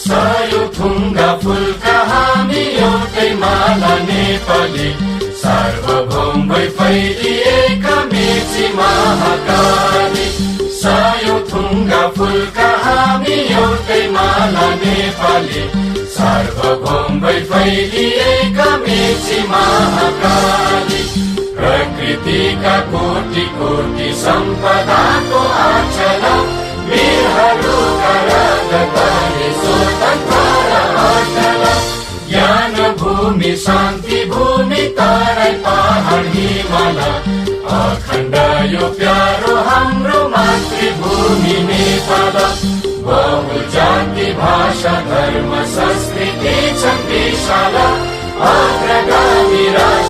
सय थुङ्गा फुलका हामी एउटै माला नेपाली, सार्वभौम भई फैलिएका मेची महाकाली। सय थुङ्गा फुलका हामी एउटै माला नेपाली, सार्वभौम भई फैलिएका मेची महाकाली। प्रकृतिका कोटि कोटि सम्पदाको आचला, वीरहरूका राजधानी स्वतन्त्र र अचल। ज्ञान भूमि शान्ति भूमि तराई पहाड हिमाल, अखण्ड यो प्यारो हाम्रो मातृभूमि नेपाल। बहुजाति भाषा धर्म संस्कृति छन् विशाल, अग्रगामी